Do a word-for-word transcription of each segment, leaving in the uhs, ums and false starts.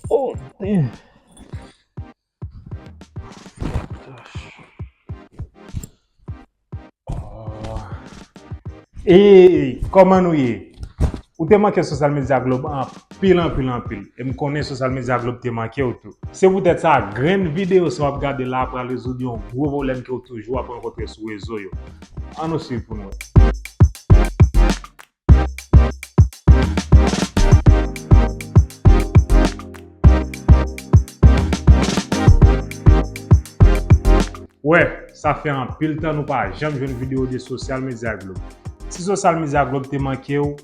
Oh, damn. Ey, kòman nou ye? Ou te manke Social Media Globe anpil, anpil, anpil. E m konnen Social Media Globe te manke w tou. Se poutèt sa, grenn videyo sa w ap gade la a pral rezoud yon gwo pwoblèm ke w toujou ap rankontre sou rezo yo. Ann nou swiv pou nou wè. Wè, sa fè anpil tan nou pa janm jwenn videyo de Social Media Globe. Si Social Media Globe te manke w,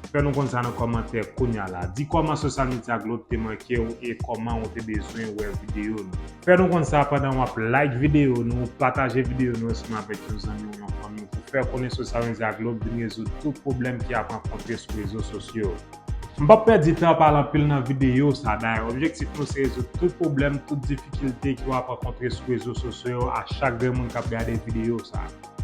fè nou konn sa nan kòmantè kounye a la. Di kòman Social Media Globe te manke w e kòman w te bezwen wè videyo nou. Fè nou konn sa pandan w ap like videyo nou, pataje videyo nou ansanm avèk yon zanmi w, yon fanmi w, pou fè konnen Social Media Globe vin rezoud tout pwoblèm ki ap rankontre sou rezo sosyo yo. M p ap pèdi tan pale anpil nan videyo sa. Dayè, objektif nou se rezoud tout pwoblèm, tout difikilte ki w ap rankontre sou rezo sosyo yo a chak grenn moun k ap gade videyo sa.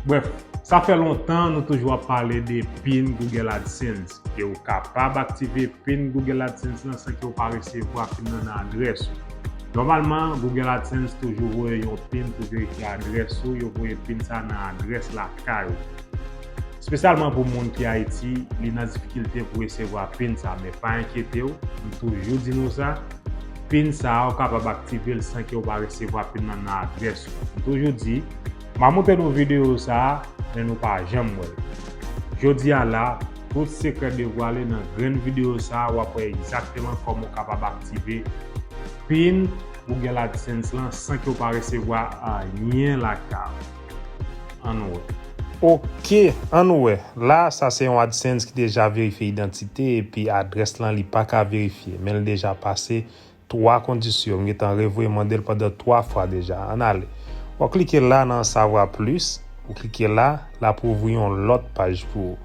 Brèf, sa fè lontan nou toujou ap pale de pin Google AdSense, ke w kapab aktive pin Google AdSense lan san ke w pa resevwa pin nan nan adrès ou. Nòmalman, Google AdSense toujou voye yon pin pou verifye adrès ou, yo voye pin sa nan adrès lakay ou. Espesyalman pou moun ki Ayiti, li nan difikilte pou resevwa pin sa, men pa enkyete w, m toujou di nou sa, pin sa a, w kapab aktive l san ke w pa resevwa pin nan nan adrès ou. M toujou di, m a montre nou videyo sa a, men nou pa janm wè l. Jodi a la, tout sekrè devwale nan grenn videyo sa a, w ap wè egzakteman kòman w kapab aktive pin Google AdSense lan san ke w pa resevwa anyen lakay ou. Ann wè. Ok, ann wè. La, sa se yon AdSense ki deja verifye idantite epi adrès lan li pa ka verifye, men l deja pase twa kondisyon. M gentan revoye mande l pandan twa fwa deja. Ann ale. W ap klike la nan Savoir plus. Ou klike la, l ap ouvri yon lòt paj pou ou.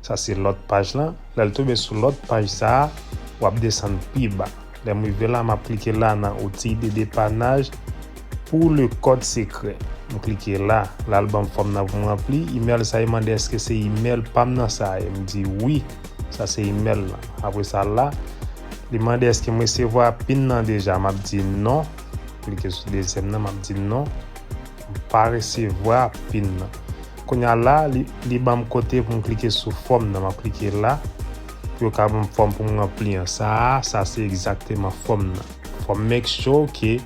Sa se lòt paj lan. Lè l tonbe sou lòt paj sa a, w ap desann pi ba. Lè m rive la, m ap klike la nan Outils de dépannage pour le code secret. M klike la. La, l ban m fòm nan pou m ranpli. Imèl sa, li mande èske se imèl pa m nan sa ye. M di wi, sa se imèl lan. Apre sa la, li mande èske m resevwa pin nan deja. M ap di non. Klike sou dezyèm nan, m ap di non. M pa resevwa pin nan. Kounye a la, li, li ban m kote pou m klike sou fòm nan. M ap klike la pou yo ka ban m fòm pou m ranpli an. Sa a, sa se egzakteman fòm nan. Fò m make sure ke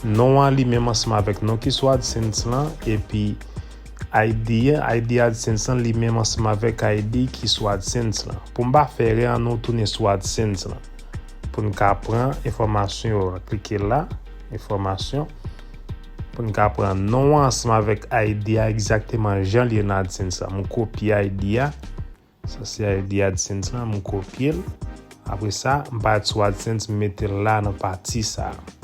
non an li menm ansanm avèk non ki sou AdSense lan, epi I D an, I D AdSense lan li menm ansanm avèk I D ki sou AdSense lan. Pou m pa fè erè, ann nou tounen sou AdSense lan. Pou n ka pran enfòmasyon yo, klike la, enfòmasyon. Pou n ka pran non an ansanm avèk I D a egzakteman jan l ye nan AdSense la. M kopye I D a. Sa se I D AdSense lan, m kopye l. Apre sa, m pa sou AdSense, m mete l la nan pati sa a.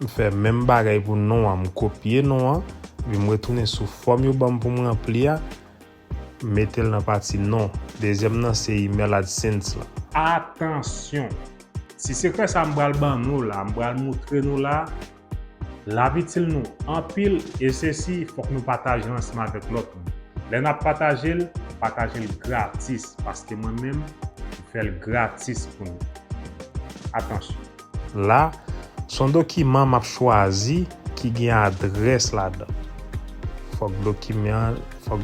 M fè menm bagay pou non an, m kopye non an, epi m retounen sou fòm yo ban m pou m ranpli a, m mete l nan pati non. Dezyèm nan se imèl AdSense lan. Atansyon! Ti sekrè sa m pral ban nou la, m pral moutre nou la, l ap itil nou anpil, e sesi, fòk nou pataje l ansanm avèk lòt moun. Lè n ap pataje l, pataje l gratis, paske mwen menm, m fè l gratis pou nou. Atansyon! La, se yon dokiman m ap chwazi ki gen adrès ladan. Fòk dokiman, fòk,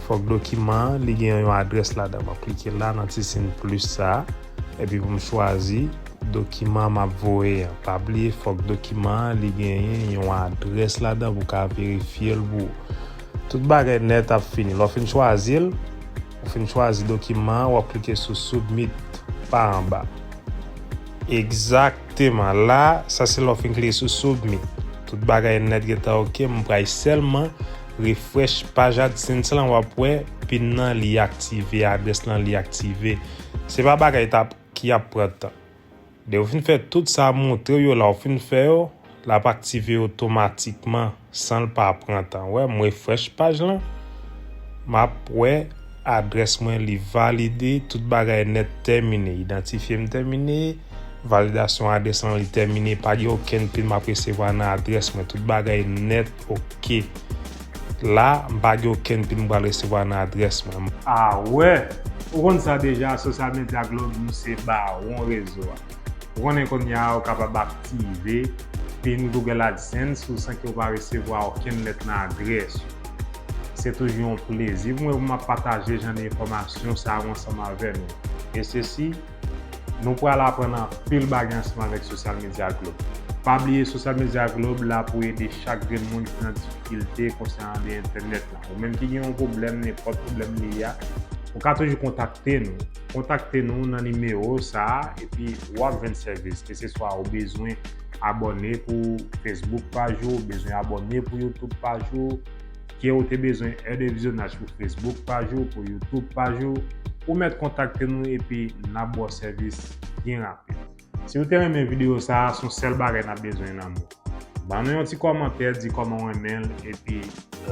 fòk dokiman an li gen yon adrès ladan. M ap klike la nan ti siy plis sa a, epi pou m chwazi dokiman m ap voye an. Pa bliye, fòk dokiman an li genyen yon adrès ladan pou w ka verifye l pou ou. Tout bagay nèt ap fini. Lè w fin chwazi l, ou fin chwazi dokiman an, w ap klike sou Submit pa anba. Egzakteman. La, sa se lè w fin klike sou Submit. Tout bagay nèt gentan oke. M pral sèlman refresh paj AdSense lan, w ap wè pin nan li aktive, adrès lan li aktive. Se pa bagay t ap, ki ap pran tan. Depi w fin fè tout sa m montre w yo la, w fin fè yo, l ap aktive otomatikman san l pa pran tan. Wè, m refresh paj lan, m ap wè adrès mwen li valide, tout bagay nèt tèmine. Idantifye m tèmine, validasyon adrès lan li tèmine, pa gen okenn pin m ap resevwa nan adrès mwen. Tout bagay nèt, oke. La, m pa gen okenn pin m pral resevwa nan adrès mwen. A wè, ou konn sa deja, Social Media Globe, nou se bawon rezo a. Ou konnen kounye a ou kapab aktive pin Google AdSense ou san ke w pa resevwa okenn lèt nan adrès ou. Se toujou yon plezi pou mwen pou m ap pataje jan de enfòmasyon sa yo ansanm avè nou. E sesi, nou pral aprann anpil bagay ansanm avèk Social Media Globe. Pa bliye Social Media Globe la pou ede chak grenn moun ki nan difikilte konsènan de entènèt la. Ou menm ki gen yon pwoblèm, nenpòt pwoblèm li ye a, ou ka toujou kontakte nou. Kontakte nou nan nimewo sa a, epi w ap jwenn sèvis. Keseswa ou bezwen abòne pou Facebook paj ou, ou bezwen abòne pou YouTube paj ou, ke ou te bezwen è de vizyonaj pou Facebook paj ou, pou YouTube paj ou, ou mèt kontakte nou epi n ap ba w sèvis byen rapid. Si ou te renmen videyo sa a, se yon sèl bagay n ap bezwen nan men w. Ban nou yon ti kòmantè, di kòman w renmen l, epi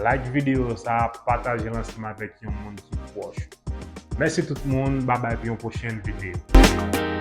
like videyo sa a, pataje l ansanm avèk yon moun ki pwòch ou. Mèsi tout moun, babay pou yon pwochèn videyo.